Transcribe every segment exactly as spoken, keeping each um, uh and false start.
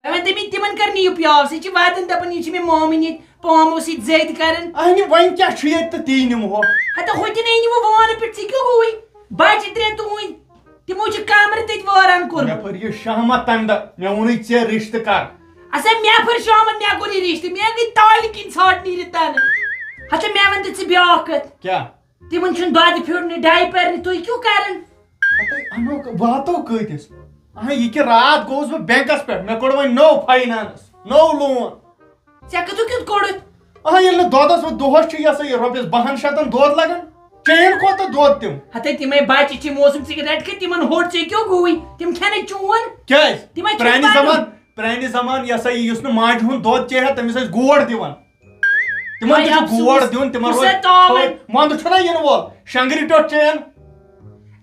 دپان تٔمۍ تِمن کر نِیِو پیال، سُہ چھِ واتان دپان یہِ چھِ مےٚ مامٕنۍ ییٚتہِ پامو سۭتۍ زٔدۍ کران۔ اہنہِ وۄنۍ کیٛاہ چھُ ییٚتہِ تہٕ تی نِمہو۔ ہتہٕ ہُتہِ نے أنِو وانہٕ پٮ۪ٹھ، ژٕ کیٛاہ گوٚوُے؟ بچہِ ترٛےٚ تُہٕنٛدۍ، تِمو چھُ کمرٕ تٔتۍ وٲران کوٚرمُت۔ مےٚ پھٔر یہِ شہمت تمہِ دۄہ، مےٚ ووٚنُے ژےٚ رشتہٕ کر۔ اسا مےٚ پھٔر شہمت، مےٚ کوٚر یہِ رشتہٕ، مےٚ گٔے تالہِ کِنۍ ژھانٛٹھ نیٖرِتھ تنہٕ۔ ہتہٕ مےٚ ون تہٕ ژٕ بیٛاکھ کتھ۔ کیٛاہ؟ تِمن چھُنہٕ دۄدٕ پھیوٚر نہٕ، ڈایپر نہٕ، تُہۍ کیٛاہ کران؟ ہتٕے انو، واتو کۭتِس؟ اہا، یہِ کہِ راتھ گوٚوُس بہٕ بینکس پٮ۪ٹھ، مےٚ کوٚڑ وۄنۍ نوٚو فاینانس، نوٚو لون۔ ژےٚ کتھٕ کیُتھ کوٚڑُتھ؟ اہا، ییٚلہِ نہٕ دۄدس وۄنۍ دۄہس چھُ یہِ ہسا یہِ رۄپیس بہن شتن دۄد لگان، چین کوتاہ دۄد تِم؟ ہتے تِمے بچہِ چھِ موسم سگریٹ کھے، تِمن ہوٚٹ ژےٚ کیٛاہ گوٚوُے؟ تِم کھٮ۪نے چون؟ کیٛازِ؟ تِمے چھِ پرانہِ پنُن۔ زمان، پرانہِ زمان یہِ ہسا یہِ یُس نہٕ ماجہِ ہُنٛد دۄد چیٚہا، تٔمِس ٲسۍ گوڑ دِوان۔ تِمن تہِ چھُ گوڑ دیُن، تِمن روزِ ٹھوٗل۔ ونٛدٕ چھُنہ یِنہٕ وول، شنگرِ ٹوٚٹھ چین۔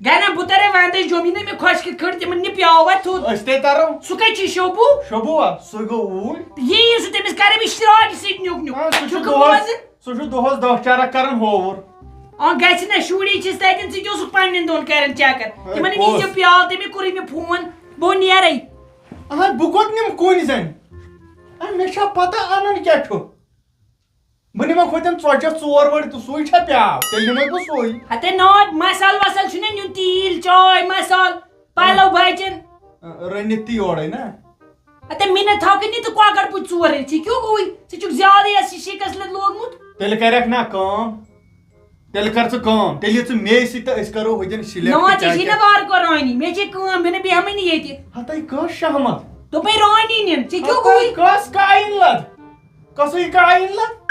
گرا بہٕ ترے وندے جوٚم، یہِ نہٕ مےٚ خۄش کِتھ کٲٹھۍ تِمن نہِ پیاو وۄتھ تھوٚد۔ أسۍ تے ترو۔ سُہ کتہِ چھُ شوبو؟ شوبو ہا، سُہ گوٚو اوٗرۍ۔ یہِ یی سُہ تٔمِس کرے بہٕ اشتراک سۭتۍ نیُک نیُک۔ آ، سُہ چھُ چھُکھ دۄہس، بوزان؟ سُہ چھُ دۄہس دہ چرکھ کران ہووُر۔ آ، گژھِ نہ، شُرۍ چھِ تتٮ۪ن، ژٕ تہِ اوسُکھ پننٮ۪ن دۄن کران چکر۔ ہے، تِمن کُس؟ نیٖزیو پیال، تٔمۍ کوٚرُے مےٚ فون، بہٕ نیرے۔ اہا، بہٕ کوٚت نِمہٕ کُنۍ زٔنۍ؟ اے، مےٚ چھا پتہ انُن کیٛاہ چھُ؟ بہٕ نِمَکھ ہوٚتٮ۪ن ژۄچہِ ژور ؤڑۍ تہٕ سُے چھا پیٛاو؟ تیٚلہِ نِمَے بہٕ سُے۔ ہتے نا، مسال وسال چھُنہ نیُن، تیٖل، چاے، مسال، پلو بچن۔ رٔنِتھ تہِ یورَے نا؟ ہتے مےٚ نہ تھاوکھ نہٕ تہٕ کۄکر پوٗتۍ ژور رٔنِتھ، ژےٚ کیٛاہ گوٚوُے؟ ژےٚ چھُکھ زیادَے اَسہِ یہِ شِکَس لَد لوگمُت۔ تیٚلہِ کَرٮ۪کھ نا کٲم، تیٚلہِ کر ژٕ کٲم، تیٚلہِ یہِ ژٕ مے سۭتۍ تہٕ أسۍ کَرو ہوٚتٮ۪ن سِلیکٹ۔ نا، ژےٚ کیٛاہ چھے نہ کیٛاہ؟ وارٕ کارٕ رٲنی، مےٚ چھے کٲم، مےٚ نہٕ بیٚہمٕے نہٕ ییٚتہِ۔ ہتے کٔژ شہمت؟ دوٚپمَے رٲنی نِن، ژےٚ کیٛاہ ہتے گوٚوُے؟ کٔژ کاین لد؟ کۄسٕے کاین لد؟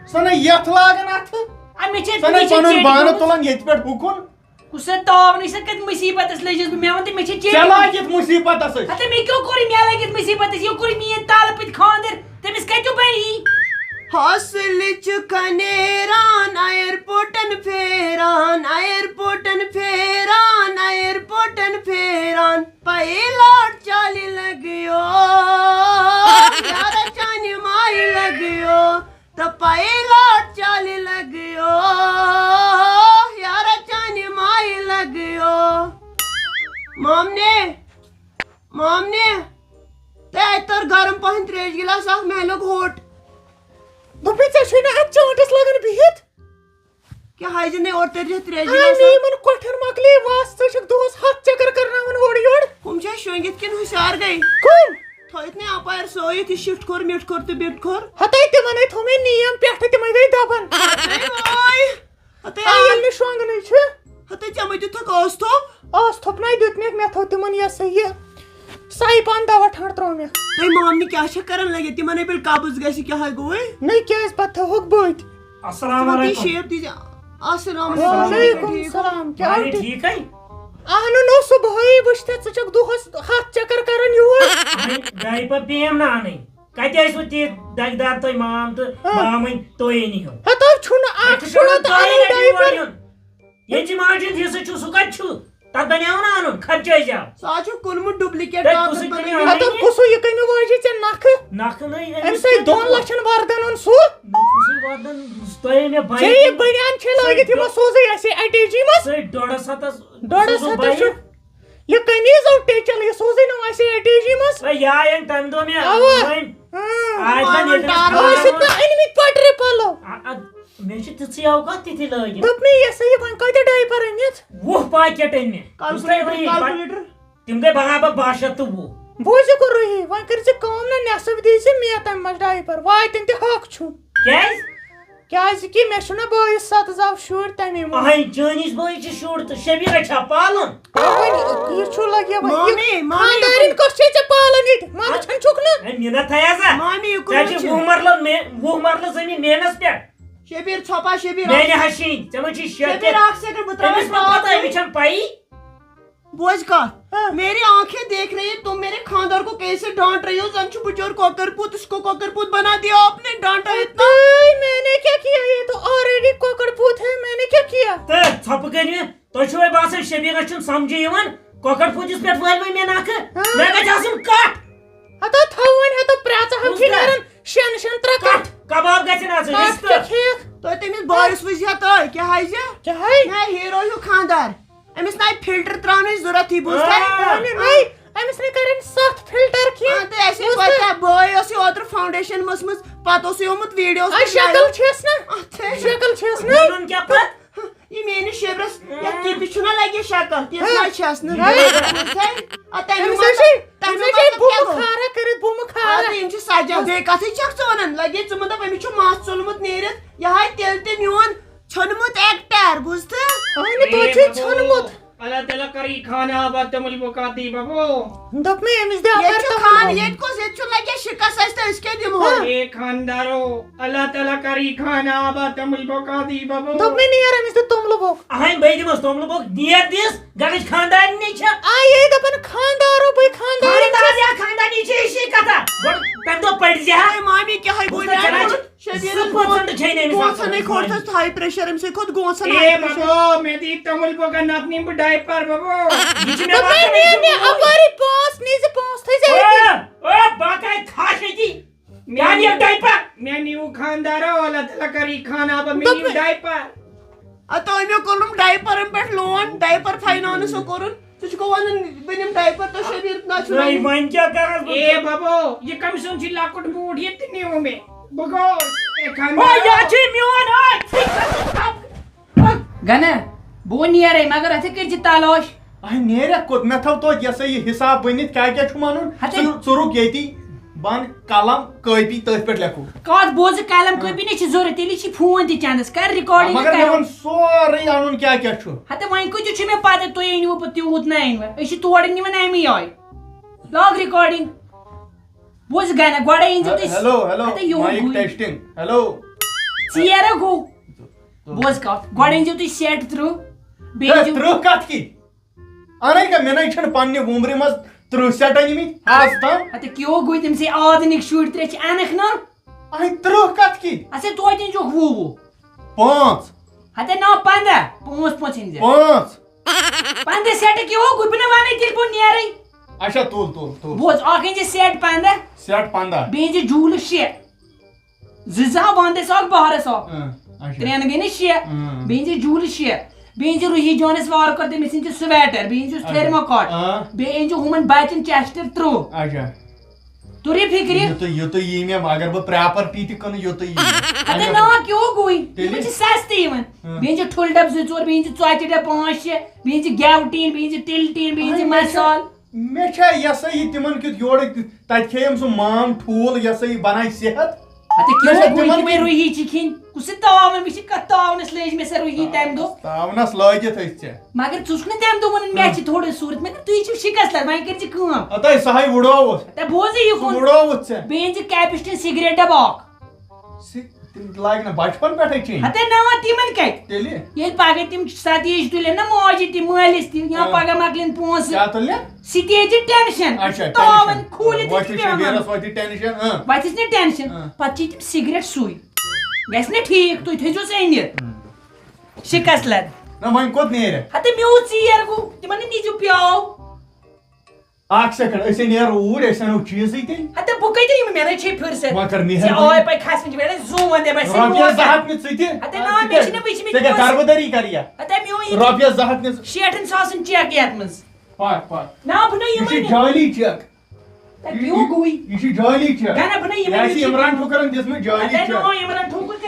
سۄ نہ یتھ لاگان اتھٕ۔ آ، مےٚ چھے، سۄ نہ مےٚ چھے پنُن چیٚنۍ بانہٕ گٔمٕژ۔ تُلان ییٚتہِ پٮ۪ٹھ ہُکُن۔ کُس سا تاونٕے سا کتہِ مُصیبتس لٔجِس بہٕ؟ مےٚ وَن تہٕ، مےٚ چھے چیٚنۍ ژےٚ گٔمٕژ۔ لاگہِ یتھ مُصیبتس أسۍ۔ ہتے مےٚ کیٛاہ کوٚرُے؟ مےٚ لٲگِتھ مُصیبتس، یہِ کوٚرُے میٛٲنۍ تالہٕ پٔتۍ خانٛدر، تٔمِس کتہِ بنہِ یی؟ حاصل چھُ کھنیران، ایئرپورٹن پھیران، ایئرپورٹن پھیران، ایئرپورٹن پھیران۔ پائلٹ چالہِ لگیو، یارا چانہِ مایہِ لگیو، تہٕ پائلٹ چالہِ لگیو، یارا چانہِ مایہِ لگیو۔ مامنے، مامنے، تے اَتہِ تور گرم پہن تریش گلاس اکھ، مےٚ لوٚگ ہوٚٹ۔ دوٚپمَے، ژےٚ چھُے نہٕ اَتھ چٲنٛٹَس لگان بِہِتھ؟ کیٛاہ حاجی نے اورٕ تٔرۍ زِ ترٛےٚ آے جِناس مےٚ اَتھ؟ یِمن کۄٹھٮ۪ن مۄکلے وَس، ژٕ چھَکھ دۄہَس ہَتھ چکر کرناوان اورٕ یورٕ۔ ہُم چھا شۄنٛگِتھ کِنہٕ ہُشار گٔے؟ کٕم؟ تھٲیِتھ نے اَپارِ سٲیِتھ یہِ شِٹھ کھوٚر، مِٹھ کھوٚر تہٕ بِٹھ کھوٚر۔ ہَتَے تِمَن ہے تھوٚو مےٚ نیم پٮ۪ٹھٕ، تِمَے گٔے دَبَن۔ ہے واے! ہَتَے آ، آ۔ ییٚلہِ نہٕ شۄنٛگنٕے چھِ۔ ہَتَے ژےٚ مَے دیُتتھَکھ ٲس تھوٚپ؟ ٲس تھوٚپ نَے دیُت مےٚ، مےٚ تھوٚو تِمَن یہِ ہسا یہِ سَے پَن دَوا ٹھانٛڈ ترٛوو مےٚ۔ تُہۍ مامنہِ کیٛاہ چھےٚ کران لٲگِتھ؟ تِمَن ہے بٔلۍ قبض گژھِ، کیٛاہ ہے گوٚوُے؟ نَے کیٛازِ پَتہٕ تھٲوہُکھ بٔتۍ؟ السلام تُمَن تہِ علیکم۔ شیپ دیٖزِ۔ السلام علیکم۔ وعلیکم ٹھیٖک ہو؟ السلام۔ کیٛاہ مامی حال ٹھیٖک؟ ٹھیٖکھٕے؟ اہنُو نو صُبحٲیی وٕچھتھ ژٕ چھکھ دۄہس ہتھ چکر کران یور۔ وۄنۍ ڈایپر پیٚیَم نہٕ اَنٕنۍ۔ کتہِ ٲسوٕ تِتھۍ دگدار تُہۍ مام تہٕ ہاں۔ مامٕنۍ تُہۍ أنِو۔ ہتو چھُنہٕ اَتھ اَتہِ چھُ چھُنہٕ پٮ۪وان تۄہہِ تۄہہِ رَٹہِ یور ڈایپر۔ یُن۔ ییٚتہِ چھِ ماجہِ ہُنٛد حصہٕ چھُ، سُہ کتہِ چھُ؟ تتھ بنیٛاو نہٕ اَنُن، خرچٲے زیو۔ سُہ حظ چھُ کُنمُت ڈُپلِکیٹ تۄہہِ کاکد کُسُے بنٲوِتھ۔ کٕنِو؟ ہتو کُسُے یہِ کٕنہِ واجہِ ژےٚ نکھٕ؟ نکھٕ نَے، أمِس أمِس ہے کَتہِ دۄن اوس؟ لچھن وردن اوٚن سُہ۔ کُسُے وردن؟ تۄہے مےٚ بایہِ ژےٚ یہِ بنیان چھے سُہ لٲگِتھ یِمو ڈۄ-، سوزٕے اَسہِ اٹیچی منٛز۔ سُہ ڈۄڈس ہتس، ڈۄڈس سُہ ہتس بایہِ۔ چھُ۔ یہِ قمیٖض اوٚن ٹیچل، یہِ سوزٕے نہٕ اَسہِ اٹیچی منٛز۔ ہے، یہِ آیہِ أمۍ تَمہِ دۄہ مےٚ اَوا۔ وۄنۍ۔ اۭں۔ آز زَن ییٚتہِ ٲسۍ ٹارو۔ کھالان۔ ٲسِتھ نہٕ أنمٕتۍ پٹرِ پلو۔ آ، آ، مےٚ چھِ تِژھٕے اوقات تِتھی لٲگِتھ۔ دوٚپ مےٚ، یہِ ہسا یہِ وۄنۍ کۭتیٛاہ ڈایپر أنِتھ؟ وُہ پاکیٹ أنۍ مےٚ۔ کالکولیٹر، یُس تۄہہِ وۄنۍ کالکولیٹر۔ تِم گٔے برابر باہ شیٚتھ تہٕ وُہ۔ بوٗزِو گُروٗہی، وۄنۍ کٔرۍ زِ کٲم نہ، نٮ۪صٕف دی زِ مےٚ تَمہِ منٛز ڈایپر، واتٮ۪ن تہِ حق چھُ۔ کیٛازِ؟ کیٛازِ کہِ مےٚ چھُنہ بٲیِس ستھ زاو شُرۍ تَمے موٗجوٗب۔ اَہَے، چٲنِس بٲیِس چھِ شُرۍ تہٕ شبیٖرہ چھا پالان؟ وۄنۍ یہِ چھُ لگہِ وۄنۍ یہِ مامی، مامی، خانٛدارِنۍ یہِ کۄس چھے ژےٚ پالان ییٚتہِ؟ مامی چھَن چھُکھ نہٕ؟ اے، مِنت تھایازا۔ مامی، یہِ کُس ژےٚ چھِ چھُ؟ وُہ مرلہٕ مے-، وُہ مرلہٕ زٔمیٖن مینَس پٮ۪ٹھ۔ شبیر ژھۄپا، شبیر میانہِ آ۔ ہشی، ژےٚ ما چھی شیخ شبیر تہِ؟ آکھ سیکنڈ، بہٕ ترٛاوٕ أمِس ما پاو پتہ، تُہۍ۔ أمِس چھَنہٕ پَیی۔ بوز کتھ، ہاں۔ میری آنکھیں دیکھ رہی ہے، تم میرے خاندار کو کیسے ڈانٹ رہی ہو، زن چھُ بچور کۄکر پوٗت، اس کو کۄکر پوٗت بنا دیا آپ نے، ڈانٹا اتنا۔ تُہۍ، میں نے کیا کیا؟ یہ تو already کۄکر پوٗت ہے، میں نے کیا کیا؟ تہٕ ژھۄپہٕ کٔرِو، تۄہہِ چھُو وۄنۍ باسان شبیرس چھُنہٕ سمجھے یِوان؟ کۄکر پوٗتِس پٮ۪ٹھ وٲلۍ وۄنۍ مےٚ نکھٕ؟ ہاں۔ مےٚ گژھِ آسُن کٹھ۔ ہتو تھاو وۄنۍ، ہتو پرٛٮ۪ژٕ ہن کُس چھِ کٹھ؟ نیران شٮ۪ن شٮ۪ن ترٛکن۔ کٹھ کباب گژھِ نہ آسٕنۍ، کٹھ رِستہٕ۔ کیٛاہ کھیٚیَکھ؟ تۄہہِ تٔمِس بٲیِس وٕچھِ ہا تُہۍ، کیٛاہ حظ یہِ؟ کیٛاہ ہے؟ نہ، ہیٖرو ہیوٗ خاندار۔ أمِس نہ فلٹر ترٛاونٕچ ضروٗرت، یہِ بوٗز تۄہہِ؟ آ۔ وۄنۍ نَے، أمِس نہٕ کَرن ستھ فلٹر کینٛہہ۔ آ، تہٕ اَسہِ ہے پَتہ، بٲے اوس یہِ اوترٕ فاوندیشن مٔژھمٕژ، پَتہٕ اوس یہِ آمُت ویٖڈیوَس آ، پٮ۪ٹھ شکل viral۔ چھَس نہ؟ اَتھ ہے۔ شکل چھَس نہ؟ وَنُن کیٛاہ پَتہٕ؟ یہِ میٛٲنِس شِورَس یَتھ کِپِس چھُنہ لَگہِ شکل، تِژھ ہا۔ نہ چھَس نہٕ۔ ہا۔ بوٗزتھٕے؟ آ، تَمیُک أمِس ہے مطلب، چھِ، أمِس تَمیُک ہے چھِ مطلب کیٛاہ بُمہٕ گوٚو؟ خارا کٔرِتھ، بُمہٕ خارا۔ آ، تہٕ یِم چھِ سَجان۔ بیٚیہِ کَتھٕے چھَکھ ژٕ وَنان؟ لَگے ژٕ مطلب، أمِس چھُ مَس ژوٚلمُت نیٖرِتھ، یہِ ہاے تیٚلہِ تہِ میون ژھیوٚنمُت ایکٹر، بوٗزتھٕ؟ اہنہِ، تۄہہِ اے چھُ ببو، ژھیوٚنمُت۔ اللہ تعالیٰ کری خانہ آباد تمل بکاتی ببو۔ دوٚپ مےٚ، أمِس دِ ییٚتہِ اَپٲرۍ چھُ توٚملہٕ خان، بوٚکھ۔ ییٚتہِ کُس، ییٚتہِ چھُ لَگہِ شِکَس، اَسہِ تہٕ أسۍ کیٛاہ دِمہو؟ ہاں۔ اے خاندارو، اللہ تعالیٰ کری خانہ آباد تمل بکاتی ببو۔ دوٚپ مےٚ، نیر أمِس دِ توٚملہٕ بوٚکھ۔ اہن، بہٕ دِمس توٚملہٕ بوٚکھ، نیر دِس، گرٕچ خاندارنی چھےٚ۔ آ، یے دَپان خاندارو، بہٕ خاندارٕنۍ خاندار چھَس۔ یا خاندارنی چھِ یہِ کَتھا۔ گۄڈٕ تَمہِ دۄہ پٔرۍ زِ ہا۔ اے مامی، کیٛاہ ہے گوٚو بوٗزتھا مےٚ؟ کَران چھِ؟ شبیٖرَس زٕ پٔرسَنٹ چھے نہٕ أمِس گونٛژھَن ہے آسان۔ کھوٚت تَس ہاے پریشر، أمِس ہے کھوٚت گونٛژھَن اے ہاے پریشر۔ بابا، مےٚ دی توٚمُل بوٚکَن نَتہٕ نِمہٕ بہٕ ڈایپر بابا۔ یہِ چھُ مےٚ دوٚپمَے، باسان مےٚ، أمِس مےٚ چھُ اَپٲری پانٛژھ نِزِ، پانٛژھ تھٲیزِ أتی۔ او، او، باقٕے کھاش أتی۔ مےٚ کیٛاہ نِیَکھ ڈایپر؟ مےٚ نیوٗ خانٛدارو، اللہ تعالیٰ کَرِ یہِ خانہ آباد، مےٚ نیوٗ دوٚپمَے۔ ڈایپر۔ اَدٕ تۄہہِ مےٚ کوٚرُم ڈایپرَن پٮ۪ٹھ لون، ڈایپر فاینانس کوٚرُن۔ ژٕ چھُکھ وَنان بہٕ نِمہٕ ڈایپر تہٕ شبیٖر نہ چھُ نَے، نَنان۔ وۄنۍ کیٛاہ کَرَس بہٕ؟ اے بابو، یہِ کٔمۍ سُنٛد چھُ لۄکُٹ بوٗٹھ، یہِ تہِ نیوٗ مےٚ۔ بہٕ گوس۔ اے خانٛدارو۔ او، یہِ چھُے میون، اوے۔ گنہ، بہٕ نیرے، مگر اتھ کٔرۍ زِ تلاش۔ اہے نیرکھ کوٚت؟ مےٚ تھوٚو توتہِ یہِ ہسا یہِ حساب بٔنِتھ، کیٛاہ کیٛاہ چھُم اَنُن؟ ہتے۔ ژٕ، ژٕ رُک ییٚتی، بہٕ اَنہٕ قلم، کٲپی، تٔتھۍ پٮ۪ٹھ لیکھو۔ کتھ بوزٕ، قلم کٲپی نہ چھِ ضروٗرت، تیٚلہِ چھِ فون تہِ چندس، کر recording مگر مےٚ کرو۔ ووٚن سورُے اَنُن کیٛاہ کیٛاہ چھُ۔ ہتے وۄنۍ کۭتِس چھُ مےٚ پتہ، تُہۍ أنِو پتہٕ تیوٗت نہ أنِو، أسۍ چھِ تورٕ نِوان امی آیہِ۔ Log recording۔ بوز گنہ، گۄڈے أنۍ زیو تُہۍ۔ ہیلو، ہیلو، اتے یہِ اوٚن مایک گُے۔ ٹیسٹنگ۔ ہیلو۔ ژیر گوٚو۔ بوز کتھ، گۄڈٕ أنۍ زیو تُہۍ set ترٕٛہ، بیٚیہِ ہے، أنۍ زیو ترٕٛہ کتھ کی؟ انے کیا، مےٚ نے چھنہٕ پننہِ وُمرِ منٛز ترٕٛہ set أنمٕتۍ آز تام۔ ہتے کیو گوٚو تٔمۍ سٕے آدنِک شُرۍ ترٛےٚ چھِ انکھ نا۔ اہے، ترٕٛہ کتھ کی؟ اچھا، توتہِ أنۍ زیوکھ وُہ وُہ۔ پانٛژھ۔ ہتے نا، پنٛداہ، پانٛژھ پانٛژھ أنۍ زِ۔ پانٛژھ۔ پنٛداہ set کیو گوٚو، بہٕ نہٕ ونے تیٚلہِ بہٕ نیرے۔ اچھا، تُل، تُل، تُل۔ بوز، اکھ أنۍ زِ set پنٛداہ۔ Set پنٛداہ۔ بیٚیہِ أنۍ زِ جوٗلہٕ شےٚ۔ زٕ زٕ ہا وندس اکھ بہرس اکھ۔ اۭں، اچھا۔ ترٛٮ۪ن گٔے نہ شےٚ۔ اۭں۔ بیٚیہِ أنۍ زِ جوٗلہٕ شےٚ۔ بیٚیہِ أنۍ زِ روحی جانس وار کر تٔمِس أنۍ زِ sweater، بیٚیہِ أنۍ زِ اچھا۔ Thermocot۔ اۭں۔ بیٚیہِ أنۍ زِ ہُمن بچن Chester ترٕٛہ۔ اچھا۔ توٚر یہِ فِکرِ؟ یُتُے، یُتُے یی مےٚ، اگر بہٕ property تہِ کٕنہٕ، یُتُے یی مےٚ۔ ہتے نا، کیٛاہ گوٚوٕے؟ تیٚلہِ؟ یِم چھِ سستہٕ یِوان۔ اۭں۔ بیٚیہِ أنۍ زِ ٹھُلہٕ ڈبہٕ زٕ ژور، بیٚیہِ أنۍ زِ ژۄچہِ ڈبہٕ پانٛژھ شےٚ، بیٚیہِ أنۍ زِ گٮ۪و ٹیٖن، بیٚیہِ أنۍ زِ تِلہٕ ٹیٖن، بیٚیہِ أنۍ زِ اہن، مےٚ چھا، مصالہٕ۔ مےٚ چھا یہِ ہسا یہِ تِمن کیُتھ یورٕ، تتہِ کھیٚیَم سُہ مام ٹھوٗل، یہِ ہسا یہِ بنایہِ صحت۔ ہتے مےٚ چھا کیٛاہ گوٚو تِمن تِمے کیُتھ روحی چھِ کھیٚنۍ؟ کُس یہِ تاوَن؟ مےٚ چھِ کتھ تاونس لٔج مےٚ سۄ روحی تمہِ دۄہ۔ تاونس لٲگِتھ أسۍ ژےٚ۔ مگر ژٕ چھُکھ نہٕ تمہِ دۄہ وَنان، مےٚ ہاں۔ چھِ تھوڑا صوٗرت، مگر تُہۍ چھِو شِکست لد، وۄنۍ کٔرۍ زِ کٲم۔ ہتے سُہ ہاے وُڈووُتھ۔ ہتے بوزٕے یہِ سُہ کُن۔ وُڈووُتھ ژےٚ۔ بیٚیہِ أنۍ زِ Capuchin cigarette ڈبہٕ اکھ۔ سُہ تِم لاگہِ نہ بچپن پٮ۪ٹھے چیٚنۍ۔ ہتے نا، تِمن کتہِ؟ تیٚلہِ؟ ییٚلہِ پگاہ تِم ستیج تُلن نا ماجہِ تہِ مٲلِس تہِ، یا ہاں۔ پگاہ مۄکلن پونٛسہٕ۔ کیٛاہ تُلہِ؟ سُہ تہِ ییٚتہِ tension۔ اچھا، تاوَن tension۔ کھوٗلِتھ وۄتھِ تہِ چھُ پٮ۪وان شبیٖرس وَنُن۔ وۄتھِ tension، ہاں۔ وۄتھٮ۪س نہٕ tension۔ ہاں۔ پتہٕ چیٚیہِ تِم cigarette سُے۔ گژھِ نہ ٹھیٖک، تُہۍ تھٲیزیوس أنِتھ۔ ہاں۔ شِکست لد۔ نہ، وۄنۍ کوٚت نیرِ؟ ہتے مےٚ اوس ژیر گوٚو، تِمن نہٕ نیٖزیو پیٛاو۔ اکھ second، أسۍ ہے نیرو اوٗرۍ، أسۍ اَنو چیٖزٕے تیٚلہِ۔ ہتے بہٕ کتہِ یِمہٕ؟ مےٚ نَے چھے فرصت۔ وۄنۍ کر ژےٚ مہربٲنی۔ آے پَے کھسنٕچ، مےٚ نَے زوٗن دے بَے سُہ رۄپیَس موقع۔ زٕ ہَتھ نہِ ژٕ تہِ۔ ہتے نا، ژٕ مےٚ کیٛاہ، چھِنہٕ وٕچھمٕتۍ ژےٚ کیٛاہ پونٛسہٕ۔ دربٕدٔری کَرٕ یا؟ ہتے مےٚ اوٚن یہِ رۄپیَس زٕ ہَتھ نہِ ژٕ۔ شیٹھن ساسن cheque یَتھ منٛز۔ پَکھ، پَکھ۔ نا، بہٕ نَے یہِ یِمَے چھِ نہٕ۔ جعلی cheque۔ تَتہِ یہِ، یوٗ یہِ، گوٚوٕے۔ یہِ چھِ جعلی cheque۔ نہ، نہ، بہٕ نَے یِمَے یہِ آسہِ نہٕ۔ عمران ٹھوکرَن دِژمٕژ جعلی ہتے cheque۔ نا، عمران ٹھوکر کَتہِ